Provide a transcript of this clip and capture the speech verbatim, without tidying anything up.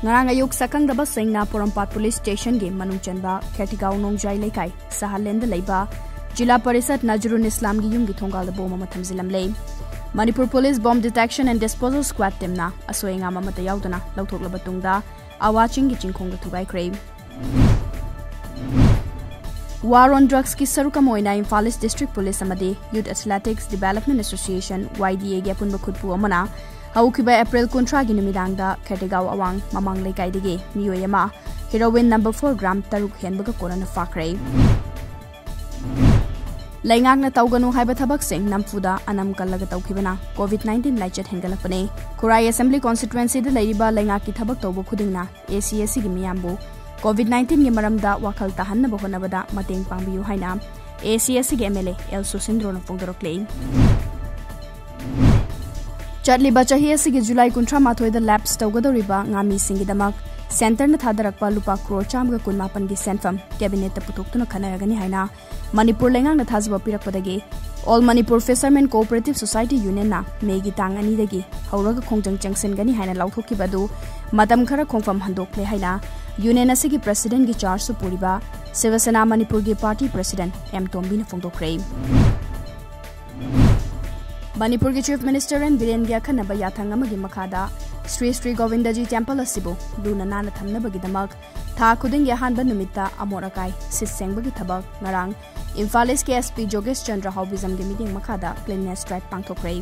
ꯉꯔꯥꯡ ꯑꯌꯨꯛ ꯁꯛꯈꯪꯗꯕꯁꯤꯡꯅ ꯄꯣꯔꯣꯝꯄꯥꯠ ꯄꯨꯂꯤꯁ ꯁ꯭ꯇꯦꯁꯟꯒꯤ ꯃꯅꯨꯡ ꯆꯟꯕ ꯈꯦꯔꯇꯤꯒꯥꯎ ꯅꯣꯡꯖꯥꯏ ꯂꯩꯀꯥꯏ ꯁꯍꯥꯂꯦꯟꯗ ꯂꯩꯕ ꯖꯤꯂꯥ ꯄꯔꯤꯁꯠ ꯅꯖꯔꯨꯟ ꯏꯁꯂꯥꯝꯒꯤ ꯌꯨꯝꯒꯤ ꯊꯣꯡꯒꯥꯜꯗ ꯕꯣꯝ ꯑꯃ ꯊꯝꯖꯤꯜꯂꯝꯂꯦ꯫ Manipur police bomb detection and disposal squad ꯇꯤꯝꯅ ꯑꯁꯣꯏ ꯑꯉꯥꯝ ꯑꯃꯠꯇ ꯌꯥꯎꯗꯅ ꯂꯧꯊꯣꯛꯂꯕ ꯇꯨꯡꯗ ꯑꯋꯥ ꯆꯤꯡꯒꯤ ꯆꯤꯡꯈꯣꯡꯗ ꯊꯨꯒꯥꯏꯈ꯭ꯔꯦ꯫ War on Drugsꯀꯤ ꯁꯔꯨꯛ ꯑꯃ ꯑꯣꯏꯅ ꯏꯝꯐꯥꯜ ꯏꯁ ꯗꯤꯁꯇ꯭ꯔꯤꯛ ꯄꯨꯂꯤꯁ ꯑꯃꯗꯤ Youth Athletics Development Association, YDAꯒꯤ ꯑꯄꯨꯟꯕ ꯈꯨꯠꯄꯨ ꯑꯃꯅ ꯍꯧꯈꯤꯕ ꯑꯦꯄ꯭ꯔꯤꯜ ꯀꯨꯟꯊ꯭ꯔꯥꯒꯤ ꯅꯨꯃꯤꯗꯥꯡꯗ ꯈꯦꯔꯇꯦꯒꯥꯎ ꯑꯋꯥꯡ ꯃꯃꯥꯡ ꯂꯩꯀꯥꯏꯗꯒꯤ ꯃꯤꯑꯣꯏ ꯑꯃ heroin number four gram ꯇꯔꯨꯛ ꯍꯦꯟꯕꯒ ꯀꯣꯟꯅꯅ ꯐꯥꯈ꯭ꯔꯦ꯫ ꯂꯩꯉꯥꯛꯅ ꯇꯧꯒꯅꯨ ꯍꯥꯏꯕ ꯊꯕꯛꯁꯤꯡ ꯅꯝꯐꯨꯗ ꯑꯅꯝ ꯀꯜꯂꯒ ꯇꯧꯈꯤꯕꯅ COVID nineteen ꯂꯥꯏꯆꯠ ꯍꯦꯟꯒꯠꯂꯛꯄꯅꯤ꯫ ꯈꯨꯔꯥꯏ Assembly Constituencyꯗ ꯂꯩꯔꯤꯕ ꯂꯩꯉꯥꯛꯀꯤ ꯊꯕꯛ ꯇꯧꯕ ꯈꯨꯗꯤꯡꯅ ACSCꯒꯤ ꯃꯤꯌꯥꯝꯕꯨ COVID nineteenꯒꯤ ꯃꯔꯝꯗ ꯋꯥꯈꯜ ꯇꯥꯍꯟꯅꯕ ꯍꯣꯠꯅꯕꯗ ꯃꯇꯦꯡ ꯄꯥꯡꯕꯤꯌꯨ ꯍꯥꯏꯅ ACSCꯒꯤ MLA ꯑꯦꯜ ꯁꯨꯁꯤꯟꯗ꯭ꯔꯣꯅ ꯐꯣꯡꯗꯣꯔꯛꯂꯤ꯫ ꯆꯠꯂꯤꯕ ꯆꯍꯤ ꯑꯁꯤꯒꯤ ꯖꯨꯂꯥꯏ ꯀꯨꯟꯊ꯭ꯔꯥ ꯃꯥꯊꯣꯏꯗ lapse ꯇꯧꯒꯗꯧꯔꯤꯕ ꯉꯥꯃꯤꯁꯤꯡꯒꯤꯗꯃꯛ centreꯅ ꯊꯥꯗꯔꯛꯄ ꯂꯨꯄꯥ ꯀ꯭ꯔꯣꯔ ꯆꯥꯝꯃꯒ ꯀꯨꯟ ꯃꯥꯄꯟꯒꯤ ꯁꯦꯟꯐꯝ cabinetꯇ ꯄꯨꯊꯣꯛꯇꯨꯅ ꯈꯟꯅꯔꯒꯅꯤ ꯍꯥꯏꯅ ꯃꯅꯤꯄꯨꯔ ꯂꯩꯉꯥꯛꯅ ꯊꯥꯖꯕ ꯄꯤꯔꯛꯄꯗꯒꯤ All Manipur Fishermen Cooperative Society Unionꯅ ꯃꯦꯒꯤ ꯇꯥꯡ ꯑꯅꯤꯗꯒꯤ ꯍꯧꯔꯒ ꯈꯣꯡꯖꯪ ꯆꯪꯁꯤꯟꯒꯅꯤ ꯍꯥꯏꯅ ꯂꯥꯎꯊꯣꯛꯈꯤꯕ ꯑꯗꯨ ꯃꯇꯝ ꯈꯔ ꯈꯣꯡꯐꯝ ꯍꯟꯗꯣꯛꯂꯦ ꯍꯥꯏꯅ union ꯑꯁꯤꯒꯤ presidentꯒꯤ chargeꯁꯨ ꯄꯨꯔꯤꯕ ꯁꯤꯕ ꯁꯦꯅꯥ ꯃꯅꯤꯄꯨꯔꯒꯤ party president ꯑꯦꯝ ꯇꯣꯝꯕꯤꯅ ꯐꯣꯡꯗꯣꯛꯈ꯭ꯔꯦ꯫ ꯃꯅꯤꯄꯨꯔꯒꯤ Chief Minister N ꯕꯤꯔꯦꯟꯒꯤ ꯑꯈꯟꯅꯕ ꯌꯥꯊꯪ ꯑꯃꯒꯤ ꯃꯈꯥꯗ ꯁ꯭ꯔꯤ ꯁ꯭ꯔꯤ ꯒꯣꯕꯤꯟꯗꯖꯤ temple ꯑꯁꯤꯕꯨ ꯂꯨꯅ ꯅꯥꯟꯅ ꯊꯝꯅꯕꯒꯤꯗꯃꯛ ꯊꯥ ꯈꯨꯗꯤꯡꯒꯤ ꯑꯍꯥꯟꯕ ꯅꯨꯃꯤꯠꯇ ꯑꯃꯣꯠ ꯑꯀꯥꯏ ꯁꯤꯠ ꯁꯦꯡꯕꯒꯤ ꯊꯕꯛ ꯉꯔꯥꯡ ꯏꯝꯐꯥꯜ Eastꯀꯤ SP ꯖꯣꯒꯦꯁ ꯆꯟꯗ꯭ꯔ ꯍꯥꯎꯕꯤꯖꯝꯒꯤ ꯃꯤꯠꯌꯦꯡ ꯃꯈꯥꯗ cleanliness drive ꯄꯥꯡꯊꯣꯛꯈ꯭ꯔꯦ꯫